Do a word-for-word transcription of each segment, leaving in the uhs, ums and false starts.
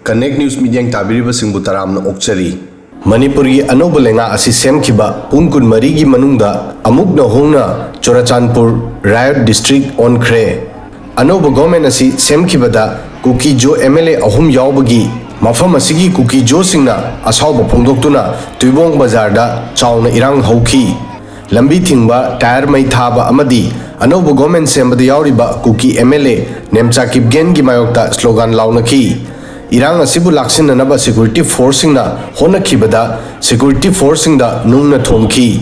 Connect News ꯃꯤꯠꯌꯦꯡ ꯇꯥꯕꯤꯔꯤꯕꯁꯤꯡꯕꯨ ꯇꯔꯥꯝꯅ ꯑꯣꯛꯆꯔꯤ꯫ ꯃꯅꯤꯄꯨꯔꯒꯤ ꯑꯅꯧꯕ ꯂꯩꯉꯥꯛ ꯑꯁꯤ ꯁꯦꯝꯈꯤꯕ ꯄꯨꯡ ꯀꯨꯟꯃꯔꯤꯒꯤ ꯃꯅꯨꯡꯗ ꯑꯃꯨꯛꯅ ꯍꯣꯡꯅ ꯆꯨꯔꯆꯥꯟꯄꯨꯔ ꯔꯥꯌꯠ ꯗꯤꯁꯇ꯭ꯔꯤꯛ ꯑꯣꯟꯈ꯭ꯔꯦ꯫ ꯑꯅꯧꯕ ꯒꯣꯔꯃꯦꯟ ꯑꯁꯤ ꯁꯦꯝꯈꯤꯕꯗ ꯀꯨꯀꯤ ꯖꯣ ꯑꯦꯝ ꯑꯦꯜ ꯑꯦ ꯑꯍꯨꯝ ꯌꯥꯎꯕꯒꯤ ꯃꯐꯝ ꯑꯁꯤꯒꯤ ꯀꯨꯀꯤ ꯖꯣꯁꯤꯡꯅ ꯑꯁꯥꯎꯕ ꯐꯣꯡꯗꯣꯛꯇꯨꯅ ꯇꯨꯏꯕꯣꯡ ꯕꯖꯥꯔꯗ ꯆꯥꯎꯅ ꯏꯔꯥꯡ ꯍꯧꯈꯤ꯫ ꯂꯝꯕꯤ ꯊꯤꯡꯕ, ꯇꯥꯌꯔ ꯃꯩ ꯊꯥꯕ ꯑꯃꯗꯤ ꯑꯅꯧꯕ ꯒꯣꯔꯃꯦꯟ ꯁꯦꯝꯕꯗ ꯌꯥꯎꯔꯤꯕ ꯀꯨꯀꯤ ꯑꯦꯝ ꯑꯦꯜ ꯑꯦ ꯅꯦꯝꯆꯥ ꯀꯤꯞꯒꯦꯟꯒꯤ ꯃꯥꯌꯣꯛꯇ ꯁ꯭ꯂꯣꯒꯥꯟ ꯂꯥꯎꯅꯈꯤ꯫ ꯏꯔꯥꯡ ꯑꯁꯤꯕꯨ ꯂꯥꯛꯁꯤꯟꯅꯅꯕ ꯁꯦꯀ꯭ꯌꯨꯔꯤꯇꯤ ꯐꯣꯔꯁꯁꯤꯡꯅ ꯍꯣꯠꯅꯈꯤꯕꯗ ꯁꯦꯀ꯭ꯌꯨꯔꯤꯇꯤ ꯐꯣꯔꯁꯁꯤꯡꯗ ꯅꯨꯡꯅ ꯊꯣꯝꯈꯤ꯫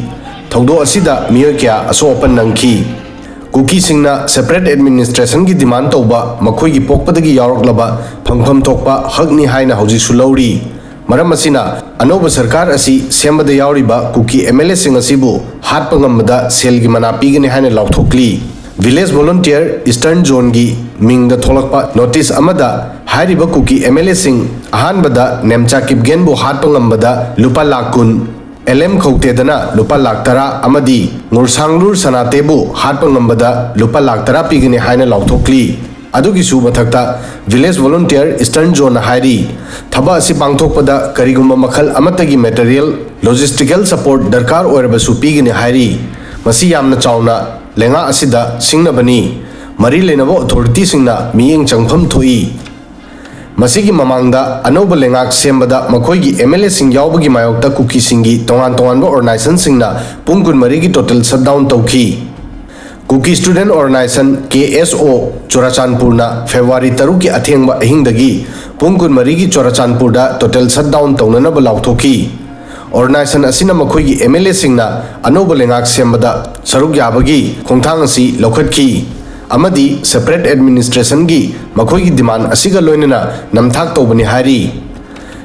ꯊꯧꯗꯣꯛ ꯑꯁꯤꯗ ꯃꯤꯑꯣꯏ ꯀꯌꯥ ꯑꯁꯣꯛ ꯑꯄꯟ ꯅꯪꯈꯤ꯫ ꯀꯨꯀꯤꯁꯤꯡꯅ ꯁꯦꯄꯔꯦꯠ ꯑꯦꯗꯃꯤꯅꯤꯁꯇ꯭ꯔꯦꯁꯟꯒꯤ ꯗꯤꯃꯥꯟ ꯇꯧꯕ ꯃꯈꯣꯏꯒꯤ ꯄꯣꯛꯄꯗꯒꯤ ꯌꯥꯎꯔꯛꯂꯕ ꯐꯪꯐꯝ ꯊꯣꯛꯄ ꯍꯛꯅꯤ ꯍꯥꯏꯅ ꯍꯧꯖꯤꯛꯁꯨ ꯂꯧꯔꯤ꯫ ꯃꯔꯝ ꯑꯁꯤꯅ, ꯑꯅꯧꯕ ꯁꯔꯀꯥꯔ ꯑꯁꯤ ꯁꯦꯝꯕꯗ ꯌꯥꯎꯔꯤꯕ ꯀꯨꯀꯤ ꯑꯦꯝ ꯑꯦꯜ ꯑꯦꯁꯤꯡ ꯑꯁꯤꯕꯨ ꯍꯥꯠꯄ ꯉꯝꯕꯗ ꯁꯦꯜꯒꯤ ꯃꯅꯥ ꯄꯤꯒꯅꯤ ꯍꯥꯏꯅ ꯂꯥꯎꯊꯣꯛꯂꯤ꯫ ꯚꯤꯂꯦꯖ ꯚꯣꯂꯨꯟꯇꯤꯌꯔ ꯏꯁꯇꯔꯟ ꯖꯣꯟꯒꯤ ꯃꯤꯡꯗ ꯊꯣꯛꯂꯛꯄ ꯅꯣꯇꯤꯁ ꯑꯃꯗ ꯍꯥꯏꯔꯤꯕ ꯀꯨꯀꯤ ꯑꯦꯝ ꯑꯦꯜ ꯑꯦꯁꯤꯡ ꯑꯍꯥꯟꯕꯗ ꯅꯦꯝꯆꯥ ꯀꯤꯞꯒꯦꯟꯕꯨ ꯍꯥꯠꯄ ꯉꯝꯕꯗ ꯂꯨꯄꯥ ꯂꯥꯈ ꯀꯨꯟ, ꯑꯦꯜ ꯑꯦꯝ ꯈꯧꯇꯦꯗꯅ ꯂꯨꯄꯥ ꯂꯥꯈ ꯇꯔꯥ ꯑꯃꯗꯤ ꯉꯨꯔꯁꯥꯡꯂꯨꯔ ꯁꯅꯥꯇꯦꯕꯨ ꯍꯥꯠꯄ ꯉꯝꯕꯗ ꯂꯨꯄꯥ ꯂꯥꯈ ꯇꯔꯥ ꯄꯤꯒꯅꯤ ꯍꯥꯏꯅ ꯂꯥꯎꯊꯣꯛꯂꯤ꯫ ꯑꯗꯨꯒꯤꯁꯨ ꯃꯊꯛꯇ, ꯚꯤꯂꯦꯖ ꯚꯣꯂꯨꯟꯇꯤꯌꯔ ꯏꯁꯇꯔꯟ ꯖꯣꯟꯅ ꯍꯥꯏꯔꯤ, ꯊꯕꯛ ꯑꯁꯤ ꯄꯥꯡꯊꯣꯛꯄꯗ ꯀꯔꯤꯒꯨꯝꯕ ꯃꯈꯜ ꯑꯃꯠꯇꯒꯤ ꯃꯦꯇꯔꯤꯌꯦꯜ, ꯂꯣꯖꯤꯁꯇꯤꯀꯦꯜ ꯁꯄꯣꯔꯠ ꯗꯔꯀꯥꯔ ꯑꯣꯏꯔꯕꯁꯨ ꯄꯤꯒꯅꯤ ꯍꯥꯏꯔꯤ꯫ ꯃꯁꯤ ꯌꯥꯝꯅ ꯆꯥꯎꯅ ꯂꯩꯉꯥꯛ ꯑꯁꯤꯗ ꯁꯤꯡꯅꯕꯅꯤ꯫ ꯃꯔꯤ ꯂꯩꯅꯕ ꯑꯣꯊꯣꯔꯤꯇꯤꯁꯤꯡꯅ ꯃꯤꯠꯌꯦꯡ ꯆꯪꯐꯝ ꯊꯣꯛꯏ꯫ ꯃꯁꯤꯒꯤ ꯃꯃꯥꯡꯗ ꯑꯅꯧꯕ ꯂꯩꯉꯥꯛ ꯁꯦꯝꯕꯗ ꯃꯈꯣꯏꯒꯤ ꯑꯦꯝ ꯑꯦꯜ ꯑꯦꯁꯤꯡ ꯌꯥꯎꯕꯒꯤ ꯃꯥꯌꯣꯛꯇ ꯀꯨꯀꯤꯁꯤꯡꯒꯤ ꯇꯣꯉꯥꯟ ꯇꯣꯉꯥꯟꯕ ꯑꯣꯔꯒꯅꯥꯏꯖꯦꯁꯟꯁꯤꯡꯅ ꯄꯨꯡ ꯀꯨꯟꯃꯔꯤꯒꯤ ꯇꯣꯇꯦꯜ ꯁꯠꯗꯥꯎꯟ ꯇꯧꯈꯤ꯫ ꯀꯨꯀꯤ ꯁ꯭ꯇꯨꯗꯦꯟꯠ ꯑꯣꯔꯒꯅꯥꯏꯖꯦꯁꯟ, ꯀꯦ ꯑꯦꯁ ꯑꯣ, ꯆꯨꯔꯥꯆꯥꯟꯄꯨꯔꯅ ꯐꯦꯕ꯭ꯔꯨꯋꯥꯔꯤ ꯇꯔꯨꯛꯀꯤ ꯑꯊꯦꯡꯕ ꯑꯍꯤꯡꯗꯒꯤ ꯄꯨꯡ ꯀꯨꯟꯃꯔꯤꯒꯤ ꯆꯨꯔꯥꯆꯥꯟꯄꯨꯔꯗ ꯇꯣꯇꯦꯜ ꯁꯠꯗꯥꯎꯟ ꯇꯧꯅꯅꯕ ꯂꯥꯎꯊꯣꯛꯈꯤ꯫ ꯑꯣꯔꯒꯅꯥꯏꯖꯦꯁꯟ ꯑꯁꯤꯅ ꯃꯈꯣꯏꯒꯤ ꯑꯦꯝ ꯑꯦꯜ ꯑꯦꯁꯤꯡꯅ ꯑꯅꯧꯕ ꯂꯩꯉꯥꯛ ꯁꯦꯝꯕꯗ ꯁꯔꯨꯛ ꯌꯥꯕꯒꯤ ꯈꯣꯡꯊꯥꯡ ꯑꯁꯤ ꯂꯧꯈꯠꯈꯤ ꯑꯃꯗꯤ ꯁꯦꯄꯔꯦꯠ ꯑꯦꯗꯃꯤꯅꯤꯁꯇ꯭ꯔꯦꯁꯟꯒꯤ ꯃꯈꯣꯏꯒꯤ ꯗꯤꯃꯥꯟ ꯑꯁꯤꯒ ꯂꯣꯏꯅꯅ ꯅꯝꯊꯥꯛ ꯇꯧꯕꯅꯤ ꯍꯥꯏꯔꯤ꯫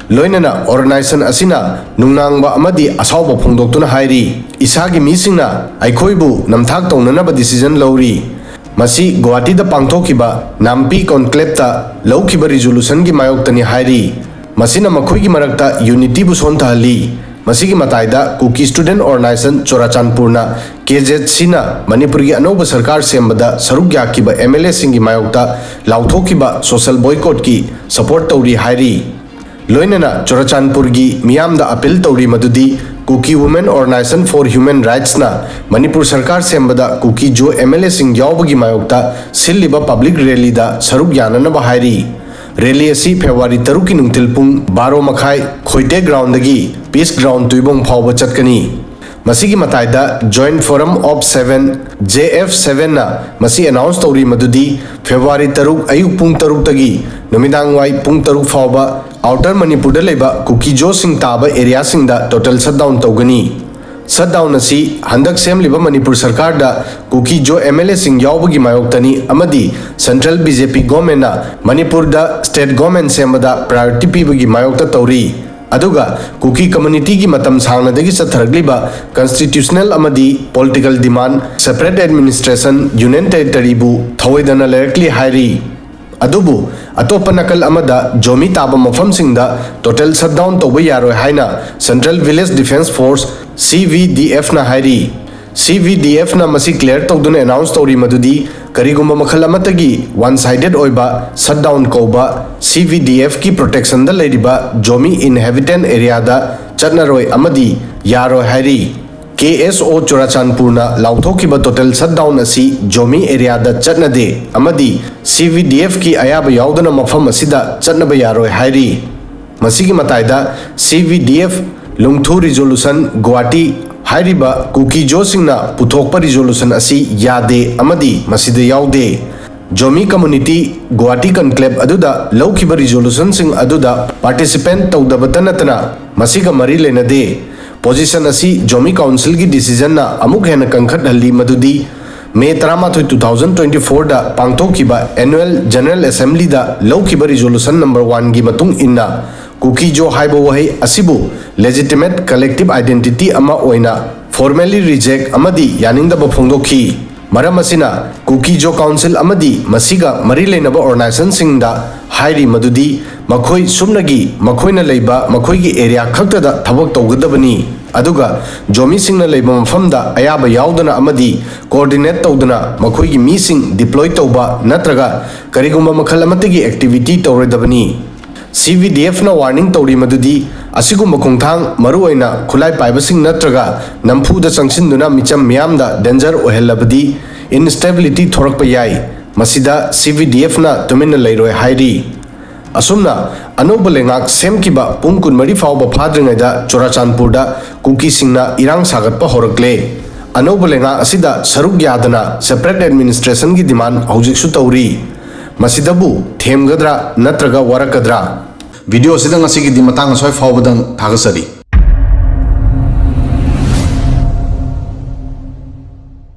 ꯂꯣꯏꯅꯅ ꯑꯣꯔꯒꯅꯥꯏꯖꯦꯁꯟ ꯑꯁꯤꯅ ꯅꯨꯡꯅꯥꯡꯕ ꯑꯃꯗꯤ ꯑꯁꯥꯎꯕ ꯐꯣꯡꯗꯣꯛꯇꯨꯅ ꯍꯥꯏꯔꯤ, "ꯏꯁꯥꯒꯤ ꯃꯤꯁꯤꯡꯅ ꯑꯩꯈꯣꯏꯕꯨ ꯅꯝꯊꯥꯛ ꯇꯧꯅꯅꯕ ꯗꯤꯁꯤꯖꯟ ꯂꯧꯔꯤ꯫ ꯃꯁꯤ ꯒꯨꯋꯥꯍꯥꯇꯤꯗ ꯄꯥꯡꯊꯣꯛꯈꯤꯕ ꯅꯥꯝꯄꯤ ꯀꯣꯟꯀ꯭ꯂꯦꯕꯇ ꯂꯧꯈꯤꯕ ꯔꯤꯖꯣꯂꯨꯁꯟꯒꯤ ꯃꯥꯌꯣꯛꯇꯅꯤ" ꯍꯥꯏꯔꯤ꯫ ꯃꯁꯤꯅ ꯃꯈꯣꯏꯒꯤ ꯃꯔꯛꯇ ꯌꯨꯅꯤꯇꯤꯕꯨ ꯁꯣꯟꯊꯍꯜꯂꯤ꯫ ꯃꯁꯤꯒꯤ ꯃꯇꯥꯏꯗ Kuki Student Organisation Churachandpurꯅ, ꯀꯦ ꯖꯦꯠ ꯁꯤꯅ ꯃꯅꯤꯄꯨꯔꯒꯤ ꯑꯅꯧꯕ ꯁꯔꯀꯥꯔ ꯁꯦꯝꯕꯗ ꯁꯔꯨꯛ ꯌꯥꯈꯤꯕ ꯑꯦꯝ ꯑꯦꯜ ꯑꯦꯁꯤꯡꯒꯤ ꯃꯥꯌꯣꯛꯇ ꯂꯥꯎꯊꯣꯛꯈꯤꯕ social boycottꯀꯤ support ꯇꯧꯔꯤ ꯍꯥꯏꯔꯤ꯫ ꯂꯣꯏꯅꯅ ꯆꯨꯔꯆꯥꯟꯄꯨꯔꯒꯤ ꯃꯤꯌꯥꯝꯗ appeal ꯇꯧꯔꯤ ꯃꯗꯨꯗꯤ Kuki Women Organisation for Human Rightsꯅ Manipur ꯁꯔꯀꯥꯔ ꯁꯦꯝꯕꯗ ꯀꯨꯀꯤ ꯖꯣ ꯑꯦꯝ ꯑꯦꯜ ꯑꯦꯁꯤꯡ ꯌꯥꯎꯕꯒꯤ ꯃꯥꯌꯣꯛꯇ ꯁꯤꯜꯂꯤꯕ public rallyꯗ ꯁꯔꯨꯛ ꯌꯥꯅꯅꯕ ꯍꯥꯏꯔꯤ꯫ Rally ꯑꯁꯤ February ꯇꯔꯨꯛꯀꯤ ꯅꯨꯡꯊꯤꯜ ꯄꯨꯡ ꯕꯥꯔꯣ ꯃꯈꯥꯏ ꯈꯣꯏꯇꯦ groundꯗꯒꯤ Peace Ground ꯇꯨꯏꯕꯣꯡ ꯐꯥꯎꯕ ꯆꯠꯀꯅꯤ꯫ ꯃꯁꯤꯒꯤ ꯃꯇꯥꯏꯗ Joint Forum of Seven, J F sevenꯅ ꯃꯁꯤ announce ꯇꯧꯔꯤ ꯃꯗꯨꯗꯤ February ꯇꯔꯨꯛ ꯑꯌꯨꯛ ꯄꯨꯡ ꯇꯔꯨꯛꯇꯒꯤ ꯅꯨꯃꯤꯗꯥꯡ ꯋꯥꯏ ꯄꯨꯡ ꯇꯔꯨꯛ ꯐꯥꯎꯕ Outer ꯃꯅꯤꯄꯨꯔꯗ ꯂꯩꯕ ꯀꯨꯀꯤ ꯖꯣꯁꯤꯡ ꯇꯥꯕ areaꯁꯤꯡꯗ total shutdown ꯇꯧꯒꯅꯤ꯫ Shutdown ꯑꯁꯤ ꯍꯟꯗꯛ ꯁꯦꯝꯂꯤꯕ ꯃꯅꯤꯄꯨꯔ ꯁꯔꯀꯥꯔꯗ ꯀꯨꯀꯤ ꯖꯣ ꯑꯦꯝ ꯑꯦꯜ ꯑꯦꯁꯤꯡ ꯌꯥꯎꯕꯒꯤ ꯃꯥꯌꯣꯛꯇꯅꯤ ꯑꯃꯗꯤ central B J P governmentꯅ ꯃꯅꯤꯄꯨꯔꯗ state government ꯁꯦꯝꯕꯗ priority ꯄꯤꯕꯒꯤ ꯃꯥꯌꯣꯛꯇ ꯇꯧꯔꯤ꯫ ꯑꯗꯨꯒ ꯀꯨꯀꯤ communityꯒꯤ ꯃꯇꯝ ꯁꯥꯡꯅꯗꯒꯤ ꯆꯠꯊꯔꯛꯂꯤꯕ constitutional ꯑꯃꯗꯤ political demand separate administration, Union Territoryꯕꯨ ꯊꯧꯑꯣꯏꯗꯅ ꯂꯩꯔꯛꯂꯤ ꯍꯥꯏꯔꯤ꯫ ꯑꯗꯨꯕꯨ ꯑꯇꯣꯞꯄ ꯅꯥꯀꯜ ꯑꯃꯗ ꯖꯣꯃꯤ ꯇꯥꯕ ꯃꯐꯝꯁꯤꯡꯗ total shutdown ꯇꯧꯕ ꯌꯥꯔꯣꯏ ꯍꯥꯏꯅ Central Village Defence Force, C V D Fꯅ ꯍꯥꯏꯔꯤ꯫ C V D Fꯅ ꯃꯁꯤ clear ꯇꯧꯗꯨꯅ announce ꯇꯧꯔꯤ ꯃꯗꯨꯗꯤ ꯀꯔꯤꯒꯨꯝꯕ ꯃꯈꯜ ꯑꯃꯠꯇꯒꯤ one sided ꯑꯣꯏꯕ shutdown ꯀꯧꯕ C V D Fꯀꯤ protectionꯗ ꯂꯩꯔꯤꯕ ꯖꯣꯃꯤ inhabitant areaꯗ ꯆꯠꯅꯔꯣꯏ ꯑꯃꯗꯤ ꯌꯥꯔꯣꯏ ꯍꯥꯏꯔꯤ꯫ K S O ꯆꯨꯔꯥꯆꯥꯟꯄꯨꯔꯅ ꯂꯥꯎꯊꯣꯛꯈꯤꯕ total shutdown ꯑꯁꯤ ꯖꯣꯃꯤ areaꯗ ꯆꯠꯅꯗꯦ ꯑꯃꯗꯤ C V D Fꯀꯤ ꯑꯌꯥꯕ ꯌꯥꯎꯗꯅ ꯃꯐꯝ ꯑꯁꯤꯗ ꯆꯠꯅꯕ ꯌꯥꯔꯣꯏ ꯍꯥꯏꯔꯤ꯫ ꯃꯁꯤꯒꯤ ꯃꯇꯥꯏꯗ C V D F ꯂꯨꯡꯊꯨ resolution Guwahati ꯍꯥꯏꯔꯤꯕ ꯀꯨꯀꯤ ꯖꯣꯁꯤꯡꯅ ꯄꯨꯊꯣꯛꯄ resolution ꯑꯁꯤ ꯌꯥꯗꯦ ꯑꯃꯗꯤ ꯃꯁꯤꯗ ꯌꯥꯎꯗꯦ꯫ ꯖꯣꯃꯤ community ꯒꯨꯋꯥꯍꯥꯇꯤ conclave ꯑꯗꯨꯗ ꯂꯧꯈꯤꯕ resolutionꯁꯤꯡ ꯑꯗꯨꯗ participate ꯇꯧꯗꯕꯇ ꯅꯠꯇꯅ ꯃꯁꯤꯒ ꯃꯔꯤ ꯂꯩꯅꯗꯦ꯫ Position ꯑꯁꯤ ꯖꯣꯃꯤ councilꯒꯤ decisionꯅ ꯑꯃꯨꯛ ꯍꯦꯟꯅ ꯀꯟꯈꯠꯍꯜꯂꯤ ꯃꯗꯨꯗꯤ May ꯇꯔꯥꯃꯥꯊꯣꯏ, two thousand twenty fourꯗ ꯄꯥꯡꯊꯣꯛꯈꯤꯕ Annual General Assemblyꯗ ꯂꯧꯈꯤꯕ resolution number oneꯒꯤ ꯃꯇꯨꯡ ꯏꯟꯅ ꯀꯨꯀꯤ ꯖꯣ ꯍꯥꯏꯕ ꯋꯥꯍꯩ ꯑꯁꯤꯕꯨ legitimate collective identity ꯑꯃ ꯑꯣꯏꯅ formally reject ꯑꯃꯗꯤ ꯌꯥꯅꯤꯡꯗꯕ ꯐꯣꯡꯗꯣꯛꯈꯤ꯫ ꯃꯔꯝ ꯑꯁꯤꯅ ꯀꯨꯀꯤ ꯖꯣ ꯀꯥꯎꯟꯁꯤꯜ ꯑꯃꯗꯤ ꯃꯁꯤꯒ ꯃꯔꯤ ꯂꯩꯅꯕ ꯑꯣꯔꯒꯅꯥꯏꯖꯦꯁꯟꯁꯤꯡꯗ ꯍꯥꯏꯔꯤ ꯃꯗꯨꯗꯤ ꯃꯈꯣꯏ ꯁꯨꯞꯅꯒꯤ ꯃꯈꯣꯏꯅ ꯂꯩꯕ ꯃꯈꯣꯏꯒꯤ ꯑꯦꯔꯤꯌꯥ ꯈꯛꯇꯗ ꯊꯕꯛ ꯇꯧꯒꯗꯕꯅꯤ, ꯑꯗꯨꯒ ꯖꯣꯃꯤꯁꯤꯡꯅ ꯂꯩꯕ ꯃꯐꯝꯗ ꯑꯌꯥꯕ ꯌꯥꯎꯗꯅ ꯑꯃꯗꯤ ꯀꯣꯑꯣꯔꯗꯤꯅꯦꯠ ꯇꯧꯗꯨꯅ ꯃꯈꯣꯏꯒꯤ ꯃꯤꯁꯤꯡ ꯗꯤꯄ꯭ꯂꯣꯏ ꯇꯧꯕ ꯅꯠꯇ꯭ꯔꯒ ꯀꯔꯤꯒꯨꯝꯕ ꯃꯈꯜ ꯑꯃꯠꯇꯒꯤ ꯑꯦꯛꯇꯤꯚꯤꯇꯤ ꯇꯧꯔꯣꯏꯗꯕꯅꯤ꯫ ꯁꯤ ꯚꯤ ꯗꯤ ꯑꯦꯐꯅ ꯋꯥꯔꯅꯤꯡ ꯇꯧꯔꯤ ꯃꯗꯨꯗꯤ ꯑꯁꯤꯒꯨꯝꯕ ꯈꯣꯡꯊꯥꯡ, ꯃꯔꯨꯑꯣꯏꯅ ꯈꯨꯠꯂꯥꯏ ꯄꯥꯏꯕꯁꯤꯡ ꯅꯠꯇ꯭ꯔꯒ ꯅꯝꯐꯨꯗ ꯆꯪꯁꯤꯟꯗꯨꯅ ꯃꯤꯆꯝ ꯃꯤꯌꯥꯝꯗ ꯗꯦꯟꯖꯔ ꯑꯣꯏꯍꯜꯂꯕꯗꯤ ꯏꯟꯁꯇꯦꯕꯤꯂꯤꯇꯤ ꯊꯣꯔꯛꯄ ꯌꯥꯏ꯫ ꯃꯁꯤꯗ ꯁꯤ ꯚꯤ ꯗꯤ ꯑꯦꯐꯅ ꯇꯨꯃꯤꯟꯅ ꯂꯩꯔꯣꯏ ꯍꯥꯏꯔꯤ꯫ ꯑꯁꯨꯝꯅ ꯑꯅꯧꯕ ꯂꯩꯉꯥꯛ ꯁꯦꯝꯈꯤꯕ ꯄꯨꯡ ꯀꯨꯟꯃꯔꯤ ꯐꯥꯎꯕ ꯐꯥꯗ꯭ꯔꯤꯉꯩꯗ ꯆꯨꯔꯥꯆꯥꯟꯄꯨꯔꯗ ꯀꯨꯀꯤꯁꯤꯡꯅ ꯏꯔꯥꯡ ꯁꯥꯒꯠꯄ ꯍꯧꯔꯛꯂꯦ꯫ ꯑꯅꯧꯕ ꯂꯩꯉꯥꯛ ꯑꯁꯤꯗ ꯁꯔꯨꯛ ꯌꯥꯗꯅ ꯁꯦꯄꯔꯦꯠ ꯑꯦꯗꯃꯤꯅꯤꯁꯇ꯭ꯔꯦꯁꯟꯒꯤ ꯗꯤꯃꯥꯟ ꯍꯧꯖꯤꯛꯁꯨ ꯇꯧꯔꯤ꯫ ꯃꯁꯤꯗꯕꯨ ꯊꯦꯝꯒꯗ꯭ꯔꯥ ꯅꯠꯇ꯭ꯔꯒ ꯋꯥꯔꯛꯀꯗ꯭ꯔꯥ? ꯚꯤꯗꯤꯑꯣ ꯑꯁꯤꯗ ꯉꯁꯤꯒꯤꯗꯤ ꯃꯇꯥꯡ ꯑꯁ꯭ꯋꯥꯏ ꯐꯥꯎꯕꯗꯪ ꯊꯥꯒꯠꯆꯔꯤ꯫